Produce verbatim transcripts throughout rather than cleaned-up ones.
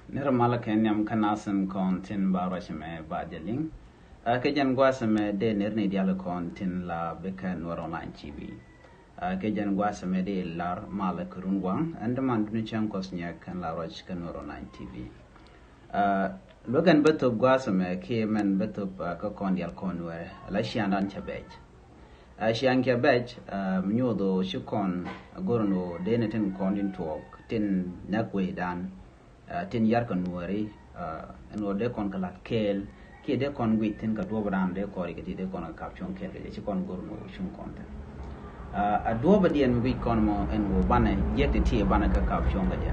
Ni ri malä kɛ nhiam kä nasin kɔn tin ba ruac mɛ ba jɛ liŋ. Ɛ, kɛ jɛn gua̱a̱th mɛ dee ner ni dial kɔn tin la bi kɛ Nuɛr Online T V. Ɛ, kɛ jɛn gua̱a̱th mɛ dee lar malä kɛ run waŋ, ɛn däman duni cäŋ kɔs nyɛ kɛn la ruac kɛ Nuɛr Online T V. Ɛ, luäk ɛn bä thop gua̱a̱th mɛ kiɛ mɛn bä thop, ɛ, kä kɔn dial kɔn Nuɛrɛ la ciaŋdan cɛ bɛc. Ɛ, ciaŋ cɛ bɛc, ɛ, mi nyuuth ɣöö ci kɔn go̱r ɛn ɣöö dee ni tin kɔn tin tuɔɔk tin näk wecdan, ɛ, tin yarkɛ Nuääri, ɛ, ɛn ɣöö dee kɔn kɛ la̱t kɛɛl kiɛ dee kɔn guic thi̱n kɛ duɔ̱ɔ̱p dan dee kɔn riɛk kɛ ti dee kɔn kɛ kap cuɔ̱ŋ kɛɛl kɛ jɛ ci kɔn go̱r ɛn ɣöö cuŋ kɔn thi̱n. Ɛ, a duɔ̱ɔ̱pdiɛn mi guic kɔn mɔ ɛn ɣöö banɛ jiɛk ti ti banɛ kɛ kap cuɔ̱ŋ kɛ jɛ.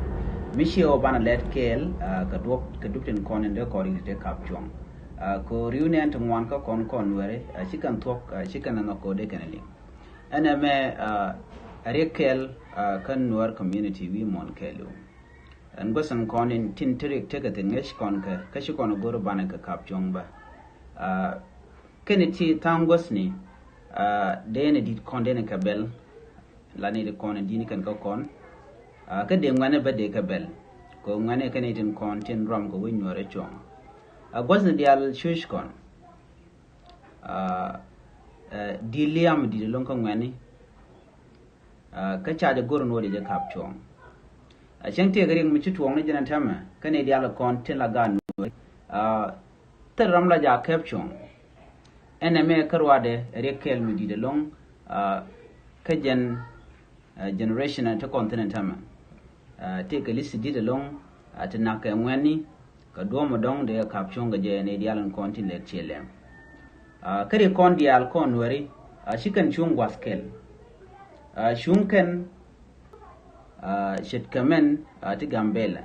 Mi ciɛ ɣöö banɛ lɛt kɛɛl, ɛ, kɛ duɔ̱ɔ̱p kɛ dup tin kɔn in dee kɔn riɛk ti dee kap cuɔ̱ŋ. Ɛ, kɛ ɣöö riw nɛn ti ŋuan kä kɔn kɔn Nuääri, ɛ, ci kɛn thuɔ̱k, ɛ, ci kɛn ɛ nhɔk kɛ ɣöö dee kɛn ɛ liŋ. Ɛn ɛmɛ, ɛ, a riɛk kɛɛl, ɛ, kä Nuer community wi̱i̱ muɔ̱ɔ̱n kɛɛliw. Ɛn guäth in kɔn in tin ti riɛk tekɛ thi̱n ŋäc kɔn kɛ, kä ci kɔn go̱r banɛ kɛ kap cuɔ̱ŋ bä. Ɛ, kɛn ti tha̱a̱ŋ guäthni, ɛ, dee ni di̱t kɔn dee ni kɛ bɛl, la ni ti kɔn in di̱t ni kɛn kä kɔn. Ɛ, kä dee ŋuɛ̈ni bä dee kɛ bɛl. Kɛ ŋuɛ̈ni kɛn tin kɔn tin ruam kɛ wec Nuɛrɛ cuɔ̱ŋ. Ɛ, guäthni diaal cuc kɔn. Ɛ, ɛ, di̱t liam di̱t ɛlɔ̱ŋ kä ŋuɛ̈ni. Ɛ, kä ca jɛ go̱r ɛn ɣöö dee jɛ kap cuɔ̱ŋ. Ɛ, cäŋ tëëkɛ riɛk mi ci tuɔɔk ni jɛn ɛn täämɛ kä ni diaal kɔn tin la gaat Nuääri. Ɛ, thil ram la jɛ a kɛp cuɔ̱ŋ. Ɛn ɛmɛ kä ruaadɛ ɛ riɛk kɛɛl mi di̱t ɛlɔ̱ŋ, ɛ, kä jɛn, ɛ, generation ɛ ti kɔn thi̱n ɛn täämɛ. Ɛ, tëëkɛ li̱th di̱t ɛlɔ̱ŋ, ɛ, ti nak kɛ ŋuɛ̈ni, kɛ duɔ̱ɔ̱p mi dɔ̱ŋ dee kap cuɔ̱ŋ kɛ jɛ ni diaal in kɔn tin lɛt ciɛ lɛm. Ɛ, kä ri kɔn diaal kɔn Nuääri, ɛ, ci kɛn cuŋ gua̱th kɛl. Ɛ, cuŋ kɛn, ɛ, ce̱tkɛ mɛn, ɛ, ti Gambɛla.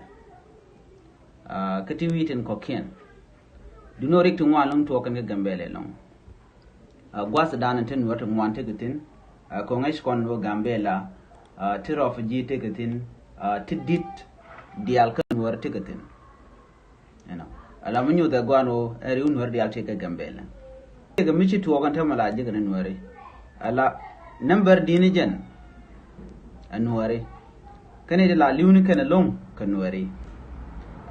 Ɛ, kä ti wi̱i̱ tin kɔ̱kiɛn. Duŋni ɣöö riɛk ti ŋuan ɛlɔ̱ŋ tuɔɔk kɛn kä Gambɛla ɛlɔ̱ŋ. Ɛ, gua̱thdan ti Nuäär ti ŋuan tekɛ thi̱n. Ɛ, kɛ ɣöö ŋäc kɔn ɣöö Gambɛla, ɛ, ti refugee tekɛ thi̱n, ɛ, ti di̱t diaal kä Nuäär tekɛ thi̱n. Ɛnɔ. Ala mi nyuuth ɛ gɔaa ɛn ɣöö ɛ riw Nuäär diaal tekɛ Gambɛla. Tëëkɛ mi ci tuɔɔk ɛn täämɛ la ji̱ kɛn Nuääri. Ala nambär di̱t ni jɛn ɛ Nuääri. Kä ni ti la li̱w ni kɛn ɛlɔ̱ŋ kɛ Nuääri.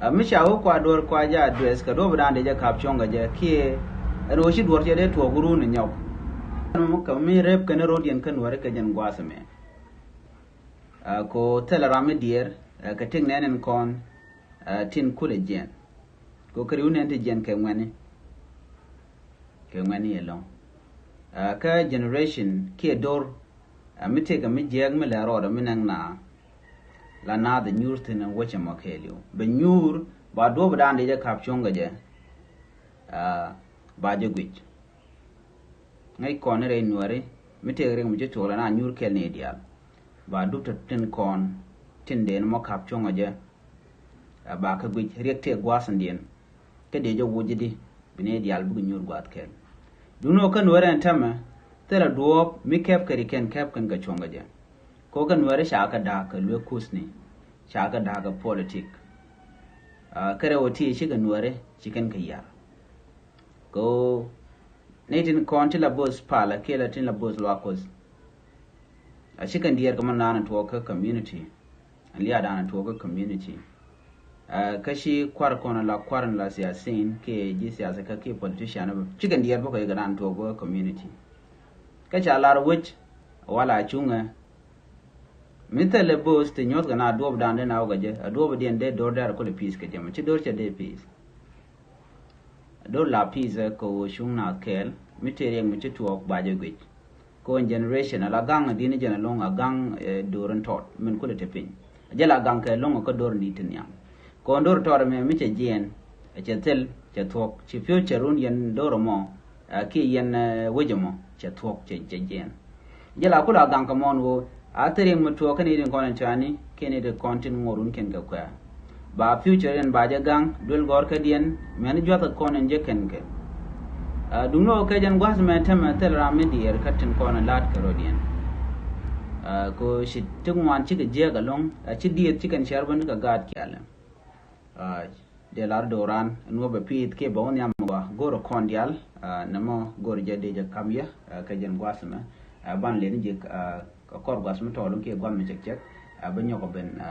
Ɛ, mi ca wä kua duɔ̱ɔ̱r kua jɛ address kɛ duɔ̱ɔ̱p dan dee jɛ kap cuɔ̱ŋ kɛ jɛ kiɛ ɛn ɣöö ci duɔ̱ɔ̱r cɛ dee tuɔɔk run ɛ nyɔk. Kɛ mi rep kɛn ro̱diɛn kä Nuääri kɛ jɛn gua̱a̱th ɛmɛ. Ɛ, kɛ ɣöö thilɛ ram mi diɛɛr, ɛ, kɛ tëk nɛn ɛn kɔn, ɛ, tin kulɛ jiɛn. Kɛ ɣöö kɛ riw nɛn ti jiɛn kɛ ŋuɛ̈ni. Kɛ ŋuɛ̈ni ɛlɔ̱ŋ. Ɛ, kä generation kiɛ do̱r, ɛ, mi tëëkɛ mi jiääk mi lɛ rɔɔdɛ mi nɛŋ na la naath ɛ nyuur thi̱n ɛn wäcɛ mɔ kɛɛliw. Bɛ nyuur ba duɔ̱ɔ̱p dan dee jɛ kap cuɔ̱ŋ kɛ jɛ, ɛ, ba jɛ guic. Ŋäc kɔn ni rɛy Nuääri mi tëëkɛ riɛk mi ci tuɔɔk la na nyuur kɛl ni diaal. Ba dup te tin kɔn tin dee ni mɔ kap cuɔ̱ŋ kɛ jɛ. Ɛ, ba kɛ guic riɛk tëë gua̱a̱th in diɛn. Kä dee jɛ wuc ji̱ di bi ni diaal bikɛ nyuur gua̱a̱th kɛl. Duŋni ɣöö kä Nuäär ɛn täämɛ thilɛ duɔ̱ɔ̱p mi kɛp kɛ ri kɛn kɛp kɛn kɛ cuɔ̱ŋ kɛ jɛ. Kɛ ɣöö kä Nuääri ca kɛ da̱a̱k kɛ luek kuthni. Ca kɛ da̱a̱k kɛ politik. Ɛ, kɛ rɛw ɛ ti cikɛ Nuääri ci kɛn kɛ yar. Kɛ ɣöö ni tin kɔn ti la bo̱o̱th palä kiɛ la tin la bo̱o̱th luaak kuɔth. A ci kɛn diɛɛr kɛ mɔ naan tuɔɔk kä community. Ɛn lia̱a̱ dan tuɔɔk kä community. Ɛ, kä ci kua̱r kɔn la kua̱r la siasin kiɛ ji̱ siasa kä kiɛ politician bä. Ci kɛn diɛɛr bä kɛ yɛ kɛ dan tuɔɔk bä kä community. Kä ca lar wec wala cuŋɛ. Mi thilɛ bo̱o̱th ti nyuɔ̱th kɛ na duɔ̱ɔ̱p dan dee na wä kɛ jɛ. A duɔ̱ɔ̱p diɛn dee do̱r dee a kulɛ peace kɛ jɛ mɔ. Ci do̱r cɛ dee peace. Do̱r la peace kɛ ɣöö cuŋ naath kɛɛl mi tëë riɛk mi ci tuɔɔk ba jɛ guic. Kɛ ɣöö generation ala gaŋ di̱n jɛn ɛlɔ̱ŋ a gaŋ, ɛ, do̱r in tɔt min kulɛ te piny. Jɛ la gaŋ kɛ ɛlɔ̱ŋ kä do̱r in di̱t ti nhiam. Kɛ ɣöö do̱r tɔt ɛmɛ mi cɛ jiɛɛn, ɛ, cɛ thil, cɛ thuɔ̱k, ci future run yɛn do̱r ɛmɔ, ɛ, kiɛ yɛn, ɛ, wec ɛmɔ, cɛ thuɔ̱k, cɛ, cɛ jiɛɛn. Jɛ la kula gaŋ kɛ mɔn ɣöö a thil riɛk mi tuɔɔk kɛn i̱ tin kɔn in cɔani kɛn i̱ tin kɔn tin ŋuɔ̱t wun kɛn kɛ kuɛ̈ɛ̈. Ba future in ba jɛ gaŋ duel gɔ̱rkädiɛn mɛn juath kɛ kɔn in jɛ kɛn kɛ. Ɛ, duŋni ɣöö kɛ jɛn gua̱th mɛ täämɛ thil ram mi diɛɛr kä tin kɔn in la̱t kɛ rɔ̱diɛn. Ɛ, kɛ ɣöö ci ti ŋuan cikɛ jiääk ɛlɔ̱ŋ, ɛ, ci dieth ci kɛn cär bä ni kɛ gaat kialɛ. Ɛ, dee lar do̱ran ɛn wä bɛ pi̱i̱th kiɛ bɛ wä nhiam gɔaa go̱r kɔn diaal, ɛ, nɛmɔ go̱r jɛ dee jɛ ka̱m yɛ, ɛ, kɛ jɛn gua̱th mɛ, ɛ, ban leni ji̱, ɛ, kɛ kɔr gua̱th mi tɔɔl kiɛ gua̱th mi cɛk cɛk, ɛ, bä nyɔk ɔ ben, ɛ,